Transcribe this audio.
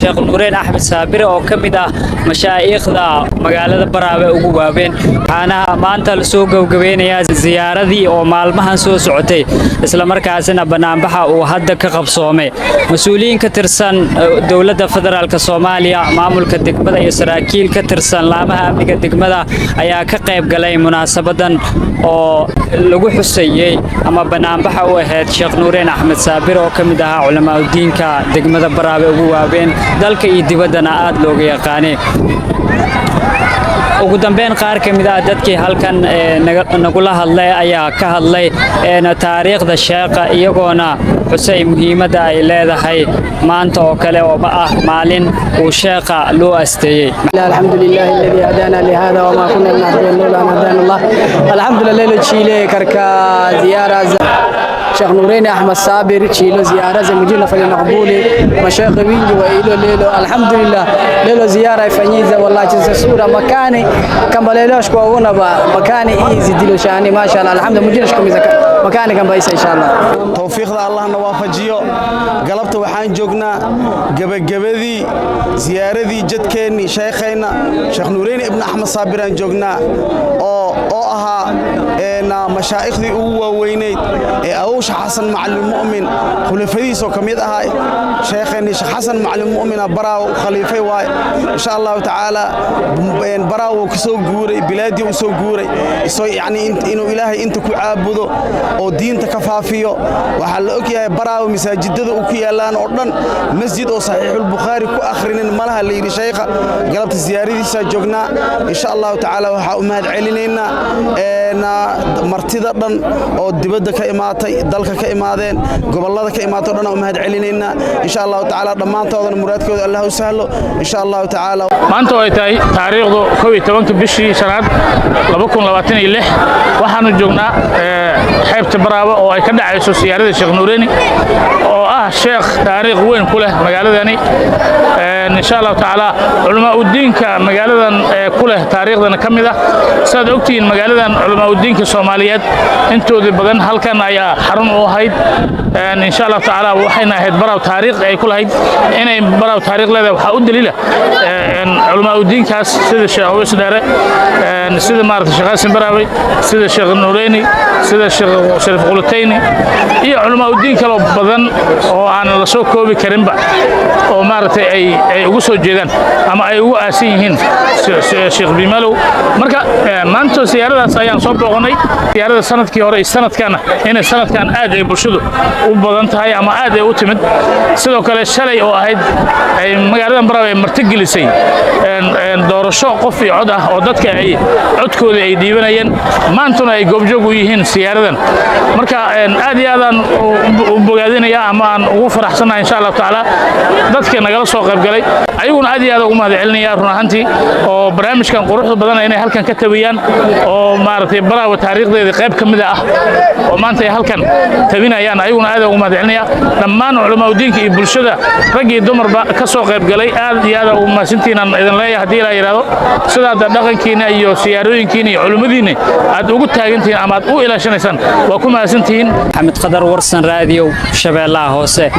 Sheekh Nuureen Axmed Saabire oo ka mid ah mashaa'iikhda magaalada Baraawe ugu waaweyn, waxaana maanta la soo gabagabeynayaa ziyaaradii oo maalmahan soo socotay, islamarkaasina banaanbaxa uu hadda ka qabsoomay. Mas-uuliyiin ka tirsan dowladda federaalka Soomaaliya, maamulka degmada iyo saraakiil ka tirsan laamaha amniga degmada ayaa ka qayb galay munaasabadan oo lagu xusayey ama banaanbaxa u ahayd Sheekh Nuureen Axmed Saabir oo ka mid ahaa culamaauddiinka degmada Baraawe ugu waaweyn, dalka iyo dibaddana aad looga yaqaanay. Ugu dambeyn, qaar ka mid ah dadkii halkan nagula hadlay ayaa ka hadlay taariikhda sheekha, iyagoona xusay muhiimadda ay leedahay maanta oo kale oo ah maalin uu sheekha loo asteeyey. الحمد لله الذي هدانا لهذا وما كنا لنهتدي لولا ان هدانا الله. الحمد لله. ليلو تشيله كركا زيارة شيخ نورين احمد صابر تشيلو زيارة زي مجينا فلي مقبولي مشايخ wingi wa ilo lelo. Alhamdulillah, lelo ziara ifanyiza wallahi chisa sura makani kamba lelo shkuona ba makani easy dilo shani ma sha Allah. Alhamdulillah, mujina shkumiza makani kamba isa insha Allah. Towfiiqda Allahna waafajiyo. Galabta waxaan joognaa gebagabadii siyaaradii jadkeennii sheekhayna Sheekh Nuureyne Ibn Axmed Saabiraan joognaa oo ahaa mashaaikhdii ugu waaweynayd ee awowsha Xasan Macalin Mu'min khulafadiisoo ka mid ahaa. Sheekheenni Sheekh Xasan Macalin Mu'mina Baraawo u khaliifay waay. Insha Allahu tacaala, Baraawo ka soo guuray, bilaadii u soo guuray isoo yacni inuu Ilaahay inta ku caabudo oo diinta ka faafiyo. Waxaa la og yahay Baraawo masaajidada uu ku yaalaan oo dhan masjid oo Saxiixulbukhaari ku akhrinin malaha la yidhi. Sheekha galabta siyaaradiisaa joognaa. Insha Allahu tacaala, waxaa u mahad celinaynaa martida dhan oo dibadda ka imaatay, dalka ka imaadeen, gobollada ka imaatay o dhan u mahad celinaynaa. Insha Allahu tacaala, dhammaantoodana muraadkooda Allah u sahlo, insha Allahu tacaala. Maanta oo ay tahay taariikhdu 11-ka bishii shanaad 2026, waxaannu joognaa xeebta Baraawe oo ay ka dhacayso siyaarada Sheekh Nuureni oo ah sheekh taariikh weyn ku leh magaaladani. Insha Allahu tacaala, culamaa udiinka magaaladan ku leh taariikhdana ka mid ah. Sidaad ogtihiin, magaaladan culamaa udiinka Soomaaliyeed intoodii badan halkan ayaa xarun u ahayd. Insha Allahu tacaala, waxayna ahayd Baraaw taariikh ay ku lahayd. Inay Baraaw taariikh leedahay waxaa u daliila culamaa udiinkaas, sida Sheekh Aweys Dheere, sida maarata Sheekh Qaasim Baraawey, sida Sheekh Nuureyni, sida Sheekh Shariif Qulutayni iyo culamaa udiin kaloo badan oo aan la soo koobi karinba oo maaragtay ay ugu soo jeedaan ama ay ugu aasan yihiin Sheekh Bimalow. Marka maanta siyaaradaas ayaan soo booqannay. Siyaarada sanadkii hore iyo sanadkana inay sanadkan aad ay bulshadu u badan tahay ama aad ay u timid. Sidoo kale, shalay oo ahayd ay magaaladan Baraawe ay martigelisay doorasho qof iyo cod ah oo dadka ay codkooda ay dhiibanayeen, maantuna ay goobjoog u yihiin siyaaradan. Marka aad iyo aadaan u bogaadinaya ama aan ugu faraxsanahay, insha Allahu tacaala, dadka nagala soo qayb galay. Ayaguna aad iyo aad ugu mahad celinaya run ahaantii oo barnaamijkan quruxda badan inay halkan ka tabiyaan oo maaragtay Baraawe taariikhdeedii qayb ka mid ah oo maanta ay halkan tabinayaan. Ayaguna aad ugu mahad celinaya dhammaan culamaa udiinka iyo bulshada, rag iyo dumarba ka soo qayb galay. Aad iyo aad ugu mahadsantihiin aan idin leeyahay. Haddii Ilaa yidhaahdo, sidaad dhaqankiina iyo siyaarooyinkiina iyo culimmadiinna aad ugu taagantihiin ama aad u ilaashanaysaan, waa ku mahadsantihiin. Maxamed Qadar, Warsan Raadiyow, Shabeellaha Hoose.